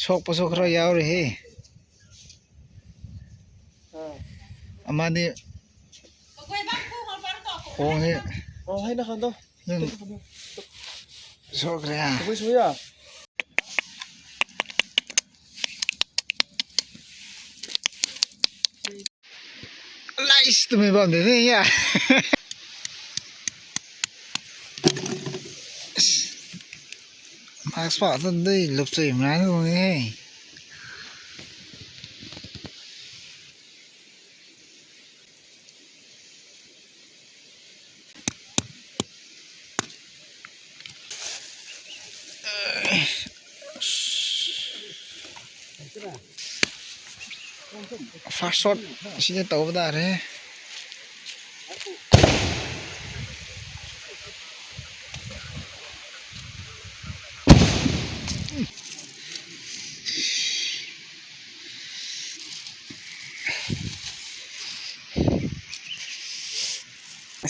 Sok pa sok ra yaw re he. Ama ni. Khong he. Aw, hai na khan to. Sok re ha. Sok ya. Lais tu me bam de ne ya. Max pa tu dei lop sei mna nu ne. Fa sot, si ne tau ba da re.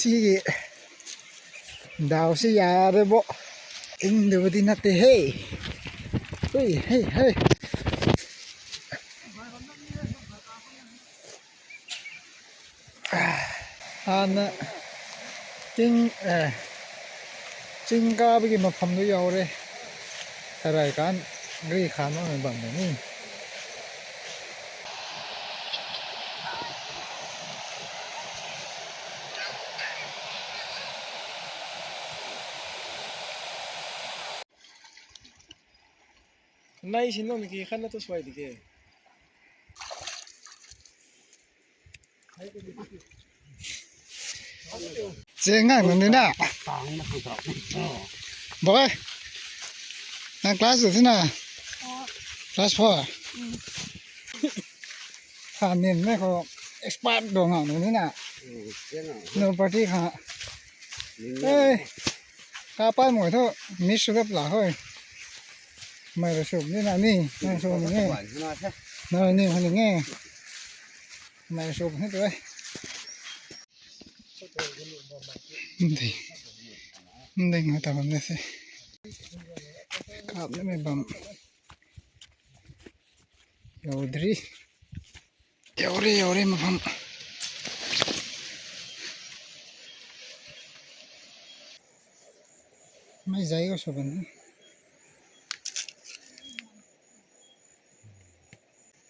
Si dau si ya de bo. Ing de bati na te he. Hei, hei, hei. Ana, ting, eh, ting ka bagi ma pham du yaw re. Tarai kan, gri khan ma bam ni. Nai sin no mi ki khan na to swai dike. Jengang nang ni na. Boy. Nang class tu na. Class four. Khan nin me ko expert dong nang ni na. No party kha. Ei. Ka pai mo tho. Miss rep la hoi. Mai ra sup ni na ni. Nang sup ni. Na ni, ha ni nge. Mai sup ni tu ai. Ndai. Ndai nga ta bam nese. Kap ne me bam. Yaw dri. Yaw re, yaw re ma pham. Mai jai ko soban.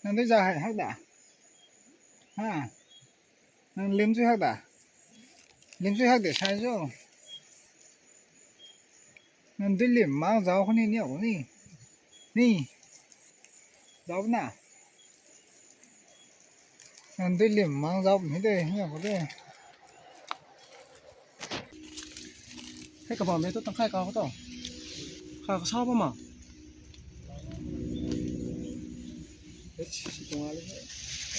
Nang dui ja hai hak da. Ha. Nang lim sui hak da. Lim sui hak de sai jo. Nang dui lim mang jao ko ni ni ko ni. Ni. Jao na. Nang dui lim mang jao ni de ni ko de. Hai ka ba me to tang khai ka ko to. Kha ka sao ba ma.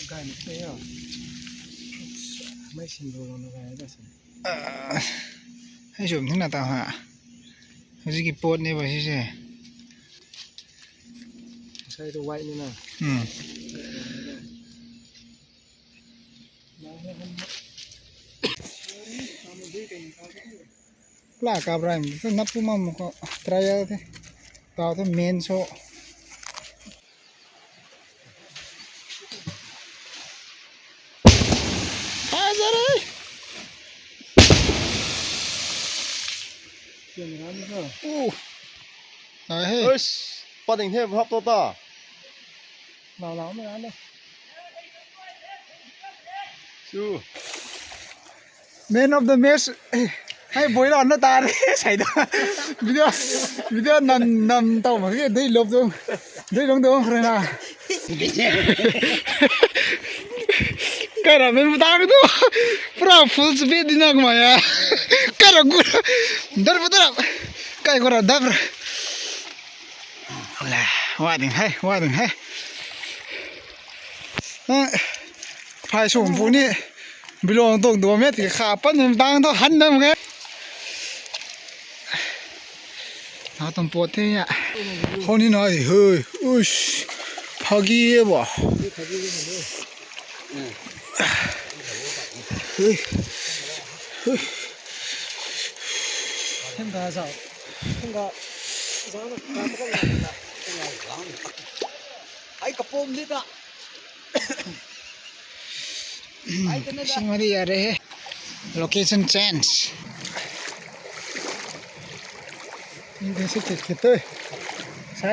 Gai ni te ya. Mai sin do lo na gai da sin. Hai jom ni na ta ha. Hai ki pot ni ba si se. Sai to wai ni na. Hmm. Pla kabra, na puma mo ko trial te. Ta te men so. Azare. Uh. Ai he. Us, pa ding he hap to ta. Lao lao me ane. Chu. Man of the match. Hai boi lo na ta re sai da. Video video nan nan tau ma ke dei lop dong. Dei dong dong re na. Kara men butang tu. Pura full speed di nak maya. Kara gura. Dar putar. Kai gura dar. Wa ding hai, wa ding hai. Phai sum pu ni. Bilong tong do met ki kha pan dang to han dam ke. Na tong pot te ya. Ho ni nai hei. Ush. Phagi ba. Hei. Hei. Hem ga za. Hem ga za na. ກະໂປມລິດອະ ຊິງມາດີອາເຣ ໂລເຄຊັນເຊນຈ໌ ອິນເທນຊິເຕັດເຄເຕີ ໃຊ່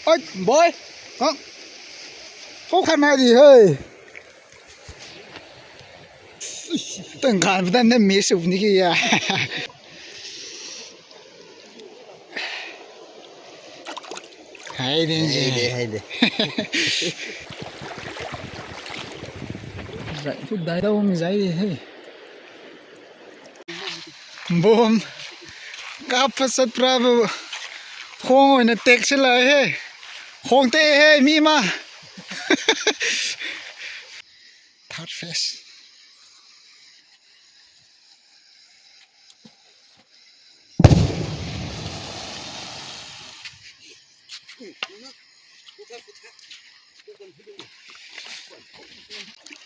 ໂອ້ຍ ບອຍ ເອົ້າ ໂອ້ ຄັນມາດີເຮີ້ຍ. ເຖິງການບໍ່ທັນໄດ້ມີສຸບນີ້ກະຢ່າ ໃຫ້ເດ້ ໃຫ້ເດ້ ໃຫ້ເດ້ ໃສ່ທຸກໄດ້ແລ້ວມີໃສ່ເດ້ ເຮີ້ຍ ບູມ ກັບພາສາພຣາໂວ ໂຄ້ງໄວ້ນະເຕັກຊິເລີຍ ເຮີ້ຍ ໂຄ້ງເຕະ ເຮີ້ຍ ມີມາ ທາດເຟສ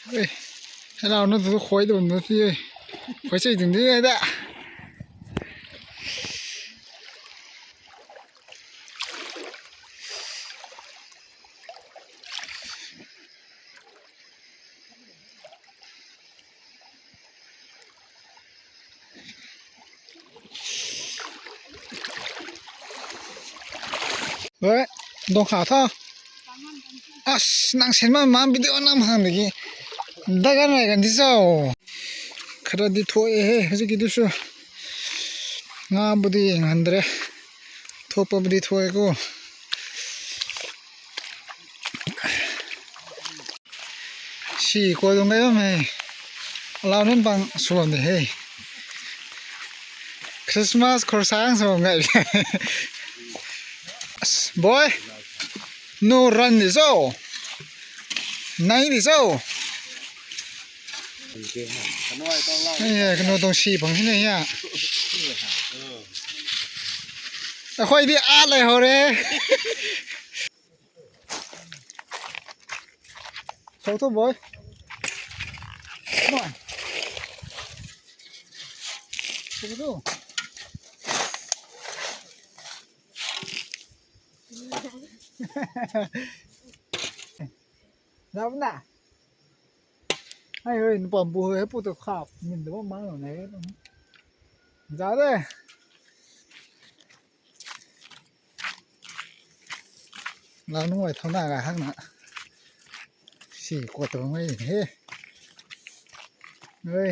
ເອີຍ ໃຫ້ລາວນະ ໂຄຍໂດນນະຊິ ໂຄຍໃສ່ເຖິງນີ້ແຫຼະ. ເວີຍ ດົງຂາວເທາະ ອັສ ນັ່ງເຊັນມາ ມາວິດີໂອນຳຫັ້ນດີ ໄດ້ກັນໄວ້ກັນທີ່ເຈົ້າ ຄະດາດິໂທເອເຮ ຊິກິດູຊູ ງາມບໍ່ດີງານເດ ໂທປະບໍ່ດີໂທເອໂກ Sì, qua dove vai? Là non van suonde, hey. Christmas croissant sono gai. Boy, no run this all. Nine this all. ເອີ ກະໂນຕ້ອງຊີ້ບັງທີ່ນີ້ ອາ ຂ້ອຍດີອາດເລີຍເຮົາເດ້. Salta, boy. Come on. Salta. Dá pra andar. Ai, ơi, nó bom bùa, hơi bùa tao khạp, nhìn tao bom mắng rồi này. Dá đây. ລາວໜ້ອຍເທົ່າໜ້າກະຮັກນະ ສີ່ກວ່າໂຕໄວ້ເຮ ເອີຍ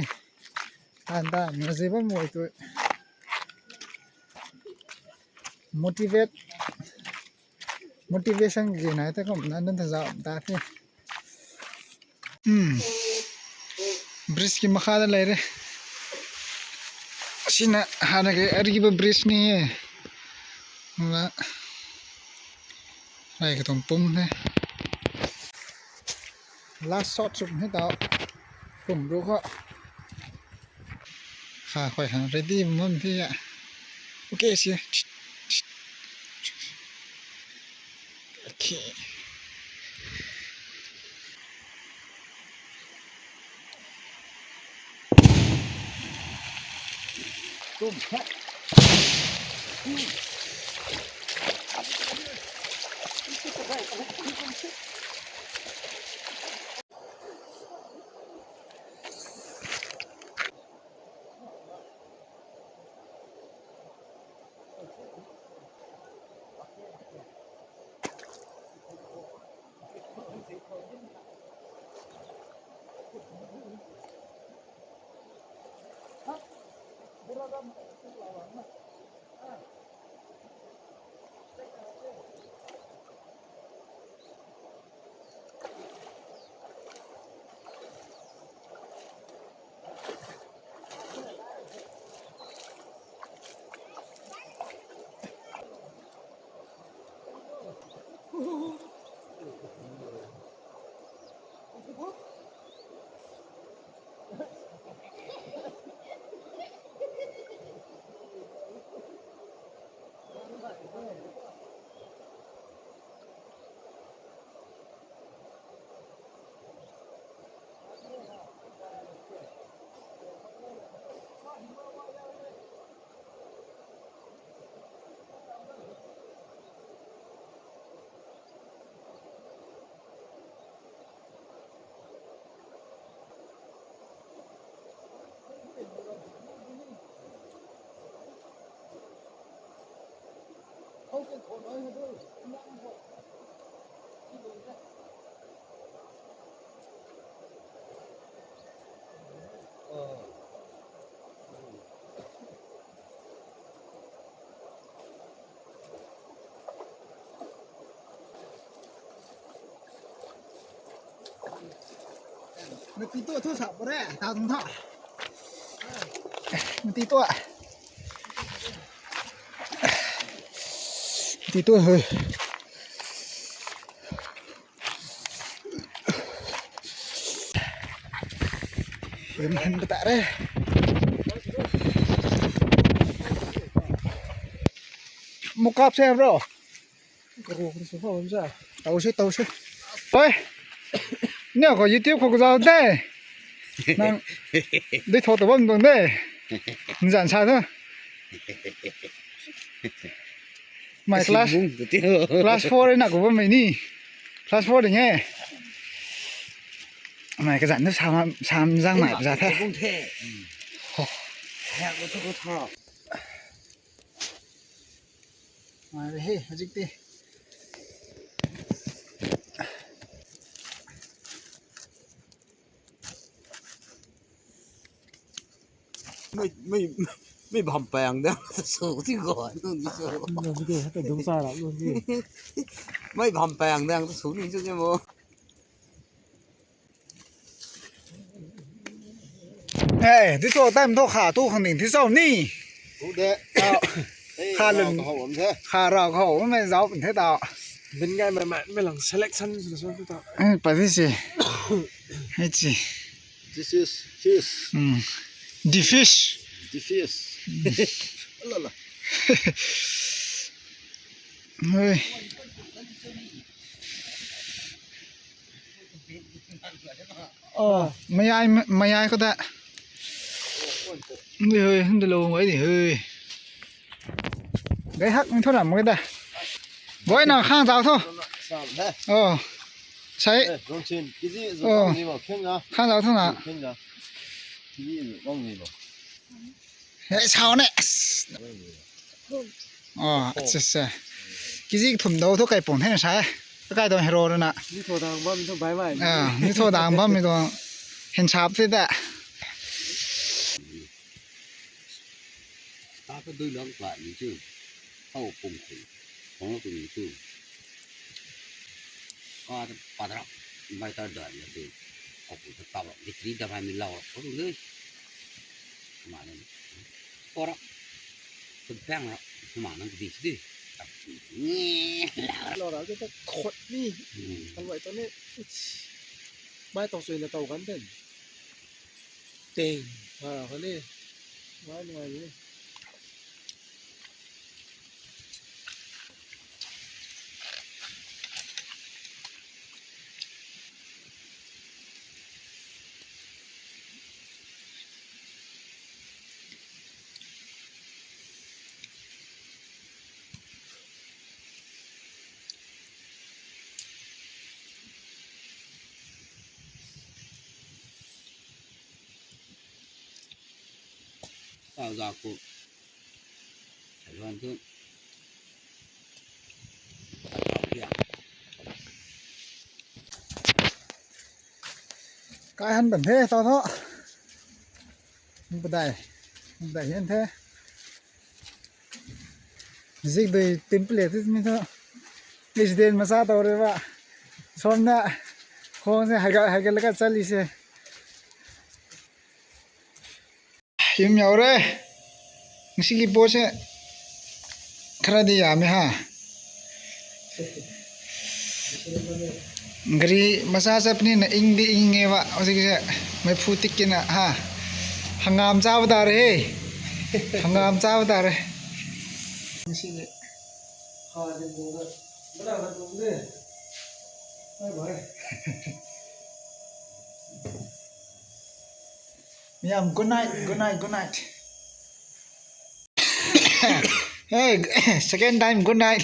ທ່ານ ທ່ານ ມາຊິບໍ່ໝວຍໂຕ ໂມຕິເວດ ໂມຕິເວຊັນ ກະນາຍ ແຕ່ກໍນັ້ນ ນັ້ນ ທ່ານ ສາວ ຕາເທ ອືມ ບຣິດຈ໌ກິນມາຄາດະໄລເດ້ ຊິນະ ຫານະເກ ອາລິກິບະບຣິດຈ໌ນີ້ ລະ ໄລກະຕົງປຸ້ມເດ້ ລາຊອດສຸກໃຫ້ເຕົາ ປຸ້ມດູເຄາະ ຂ້າຂ້ອຍຫາເຣດີມັນທີ່ ໂອເຄ ເຊຍ ໂອເຄ ຕຸ້ມແຄະ ມັນຕີຕົວໂທລະສັບບໍ່ໄດ້ ຕາຕົງເທາະ ມັນຕີຕົວ ມັນຕີຕົວເຮີ້ຍ. ເຫັນ ເຫັນປະຕະເດ້ ໝູກອບແຊບເນາະ. ເອົາຊິ ເອົາຊິ ໂອ້ຍ ແນວກໍຢູທູບຂອງເຮົາເດ້ ນັ້ນ ໄດ້ໂທດແຕ່ວ່າມັນເບິ່ງເດ້ ມັນສັນຊາເນາະ. ໄມຄລາສ ຄລາສໂຟເລີຍນະ ກູວ່າໄມນີ້ ຄລາສໂຟເລີຍແງ ໄມກະສັນຊາມ ຊາມສ້າງໃໝ່ພາສາແທ້ ມາເລີຍເຮີ້ຍ ມາຈິກຕິ. ໄມ່ ໄມ່ ໄມ່ບຳແປງເດີ ສູງທີ່ກ່ອນ ສູງທີ່ສຸດ ເອີ ໄມ່ໄດ້ ໄປດົງຊາລະ ໄມ້ບຳແປງເດີ ສູງທີ່ສຸດ ເອີ ທີ່ໂຕແຕ້ມໂຕຂາຕູ້ຂ້າງໜຶ່ງທີ່ເຈົ້ານີ້ ຂາເລິງ ຂາລາວເຂົາແມ່ນເຈົ້າເປັນເທດດາວ ເປັນໄງ ແມ່ນ ແມ່ນຫຼັງເຊເລັກຊັນສຸດໆ ເອີ ໄປທີ່ຊິ This is fish. ອືມ The fish. The fish. ອືມ ລະລະ ເຮີ້ຍ ໂອ້ ມາຍາຍ ມາຍາຍເຂົາແທ້ ເຮີ້ຍ ເດີລົງໄວ້ນີ້ເຮີ້ຍ. ໄດ້ຮັກມັນເທົ່ານັ້ນມັນກໍໄດ້ ບໍ່ໃຫ້ໜ້າຂ້າງເຈົ້າໂທ ສາມແທ້ ເອີ ໃຊ້ ເອີ ລົງຊິນ ກິຊິ ເອີ ລົງນີ້ບໍ່ ເຄັ່ງນະ ຂ້າງເຈົ້າເທົ່ານັ້ນ ເຄັ່ງນະ ກິຊິ ລົງນີ້ບໍ່ ເຮີ້ຍ ເຊົາແນ່ ອໍ ເຊໆ ກິຊິ ຖົມໂດໂທໄກ່ປົງແທ້ນະຊາຍ ໄກ່ຕົວເຮໂຣນະ ມີໂທດາງບໍ່ ມີໂທບາຍໄວ້ ເອີ ມີໂທດາງບໍ່ ມີຕົວເຫັນຊາບຊິແທ້. ຕາກໍດຸຍເລື່ອງກວ່ານີ້ຈື່ ເຂົ້າປົງຄຸນຂອງລາວຕົວນີ້ຄື ກໍປາດລັບໃບຕາເດືອນນີ້ຄື ເອົາປຸງຕະເຕົາລະ ດິກຣີດຳໃຫ້ມີເລົ່າລະ ໂອ້ເລີຍ ມານີ້ ກໍລະ ເປັນແປ້ງລະ ມານັ້ນດີຊິ ລະລະຈະໂຄດນີ້ ອືມ ອັນໄວ້ຕົວນີ້ ບາຍຕ້ອງຊ່ວຍເຂົ້າກັນເດ້. ເຕັງ ວ່າເຂົາເດ້ ວ່າໜ່ວຍເດ້. ກາຍຫັນບັນເທຕໍ່ເທາະ ມັນບໍ່ໄດ້ ມັນໄດ້ເຫັນແທ້. Zik doi template itu minta. Is den masa tau re ba. Somna. Kong se haga haga laga chali se. Yum yaw re. Ngsi ki po se. Kara di ya me ha. Gari masa sa pni na ing di ing nge wa. Ngsi ki se. Me phutik kina ha. Hangam sa ba ta re. Hangam sa ba ta re. Ngsi ki. Miam, good night, good night, good night. Hey, second time, good night.